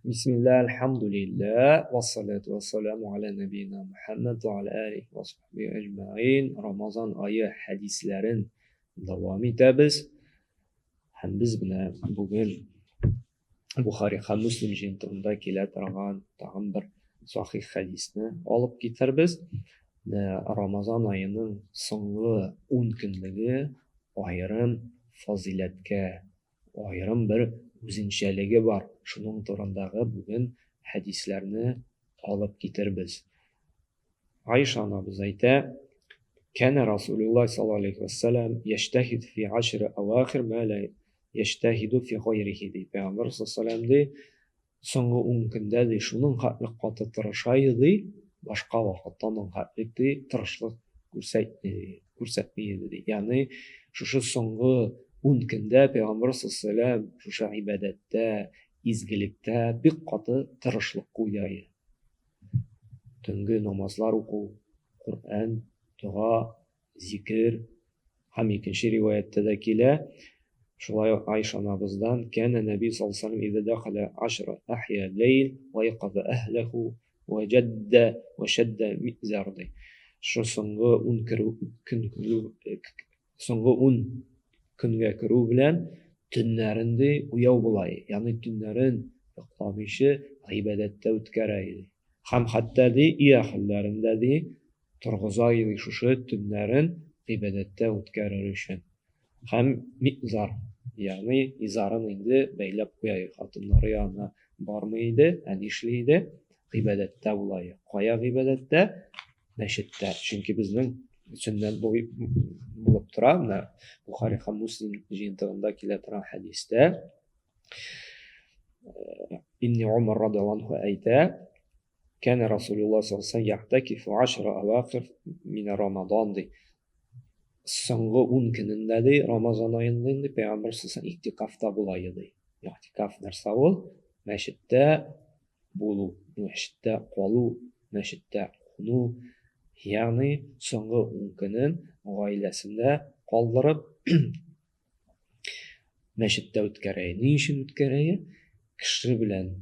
Бисмилла, альхамдулилля, вассалату вассаламу аля набина Мухаммад ва аля алихи ва сахби әҗмәгыйн. Рамазан ае хәдисләрен дәвам итәбез. Һәм без менә бүген Бухари һәм Муслим җыентыгында килә торган тагын бер сахих хәдисне алып китербез. Рамазан аеның соңгы 10 көнлеге аерым фазыйләткә Аерым бер үзенчәлеге бар, шуның турындагы бүген хәдисләрне алып китербез. Аиша анабыз әйтә, Кәнә Расулуллаһ саллаллаһу алейһи вә сәлләм яҗтәһид фи ашри авахир ма ла яҗтәһиду фи гайрихи ди. Пәйгамбәр саллаллаһу алейһи вә сәлләм ди, соңгы 10 көндә ди, шуның хәтле каты тырыша иде, башка вакытта аның хәтле ди, тырышлык күрсәтми, күрсәтми иде ди. Ягъни шушы соңгы 10 көндә пәйгамбәр саллаллаһу шушы гыйбадәттә, изгелектә бик каты тырышлык куя иде. Төнге намазлар уку, Коръән, дога, зикер һәм икенче риваятьтә дә килә. Шулай ук Айша анабыздан Кәнә Нәби саллаллаһу алейһи ва саллям дәхәлә ашра ахья ләйл ва айказа әһләһу ва җәддә ва шәддә мизар ди. Шушы соңгы 10 керү көн керү соңгы 10 көнгә керү белән төннәрен ди уяу була, ягъни төннәрен йокламыйча гыйбадәттә үткәрә иде. Һәм хәтта ди өй әһелләрен дә ди торгыза иде шушы төннәрен гыйбадәттә үткәрер өчен. Һәм мизар, ягъни изарын инде бәйләп куя иде, хатыннары янына бармый иде, ә нишли иде? Гыйбадәттә була иде. Кая гыйбадәттә? Мәчеттә. Чөнки безнең сөннәт булып тора, менә Бухари һәм Муслим җыентыгында килә торган хәдистә Ибн Умар радиаллаһу анһу әйтә, Кәнә Расулуллаһ саллаллаһу алейһи ва сәлләм яътакифу ашра авахир мин Рамадан ди. Соңгы 10 көнендә ди, Рамазан аенда инде пәйгамбәр саллаллаһу алейһи иътикафта була иде. Иътикаф нәрсә ул? Мәчеттә булу, мәчеттә калу, мәчеттә куну, ягъни соңгы 10 көнен гаиләсендә калдырып мәчеттә үткәрә. Ни өчен үткәрә? Кеше белән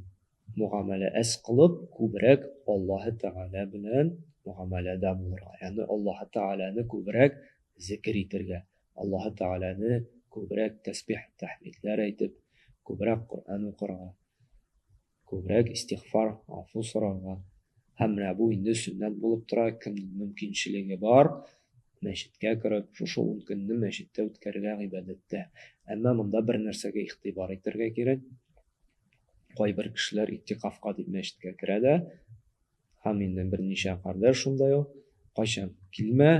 мөгамәлә әз кылып, күбрәк Аллаһы Тәгалә белән мөгамәләдә булырга, ягъни Аллаһы Тәгаләне күбрәк зикер итергә, Аллаһы Тәгаләне күбрәк тәсбих, тәхмидләр әйтеп, күбрәк Коръән укырга, күбрәк истигъфар, гафу сорарга. Һәм менә бу инде сөннәт булып тора, кемнең мөмкинчелеге бар, мәчеткә кереп, шушы 10 көнне мәчеттә үткәрергә гыйбадәттә. Әмма монда бер нәрсәгә игътибар итәргә кирәк. Кайбер кешеләр иттикафка дип мәчеткә керә дә, һәм инде берничә кардәш шундай ук, кайчан килмә,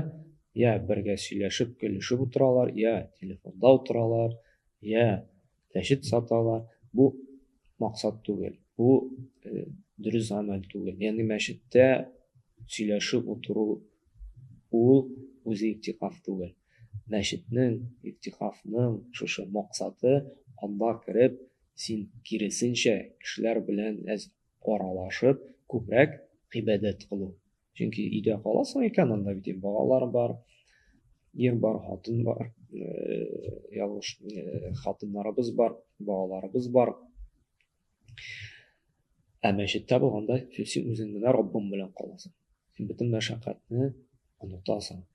я бергә сөйләшеп, көлешеп утыралар, я телефонда утыралар, я тәшит саталар. Бу максат түгел, бу э, дөрес гамәл түгел. Ягъни мәчеттә сөйләшеп утыру ул үзе иттикаф түгел. Мәчетнең, иттикафның шушы максаты анда кереп Син, киресенчә, кешеләр белән әз аралашып, күбрәк гыйбадәт кылу. Чөнки өйдә каласың икән, анда бит инде балалар бар, ир бар, хатын бар, ялгыш, хатыннарыбыз бар, балаларыбыз бар. Ә мәчеттә булганда син үзең генә Раббың белән каласың. Син бөтен мәшәкатьне онытасың.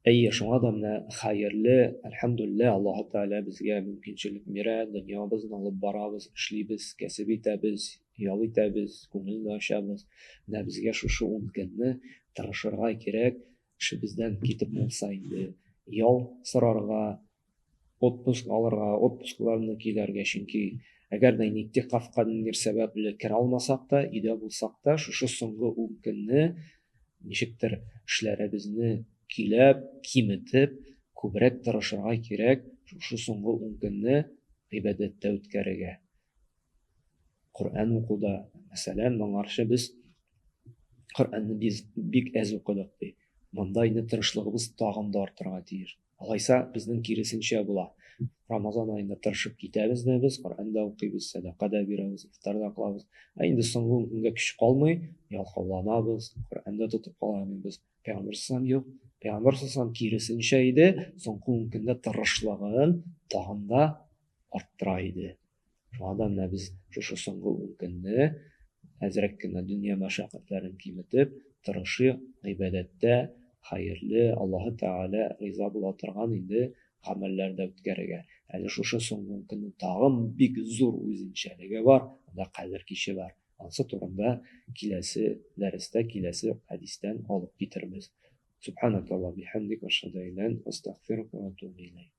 Әйе, шуңа да менә хәерле, әлхәмдүлилләһ, Аллаһы Тәгалә безгә мөмкинчелек бирә, дөньябызны алып барабыз, эшлибез, кәсеп итәбез, ял итәбез, күңелне ачабыз. Менә безгә шушы 10 көнне тырышырга кирәк, эшебездән китеп булса инде, ял сорарга, отпуск алырга, отпускларны көйләргә, чөнки әгәр дә инде иттикафка ниндидер сәбәпле керә алмасак та, өйдә булсак та, шушы соңгы 10 көнне ничектер эшләребезне көйләп, киметеп, күбрәк тырышырга кирәк, шушы соңгы 10 көнне гыйбадәттә үткәрергә. Коръән укуда, мәсәлән, моңарчы без Коръәнне без бик әз укыдык ди. Монда инде тырышлыгыбыз тагын да артырга тиеш. Алайса, безнең киресенчә була. Рамазан аенда тырышып китәбез дә без, Коръән дә укыйбыз, сәдака да бирәбез, ифтар да кылабыз. Ә инде соңгы ун көнгә көч калмый, ялкауланабыз, Коръән дә тотып кала алмыйбыз. Пәйгамбәр саллаллаху юк. Пәйгамбәр саллаллаху киресенчә иде, соңгы ун көндә тырышлыгын тагын да арттыра иде. Шуңа да менә без шушы соңгы ун көнне әзрәк кенә дөнья мәшәкатьләрен киметеп, тырышыйк, гыйбадәттә хәерле, Аллаһы Тәгалә риза була торган инде гамәлләрдә үткәрергә. Әле шушы соңгы ун көннең тагын бик зур үзенчәлеге бар, анда Кадер киче бар. Ансы турында киләсе дәрестә, киләсе хәдистән алып китербез. Субханакаллаһ бихамдик, ашһаду ан ла илаһ илля ант, астагфирука ва атубу иләйк.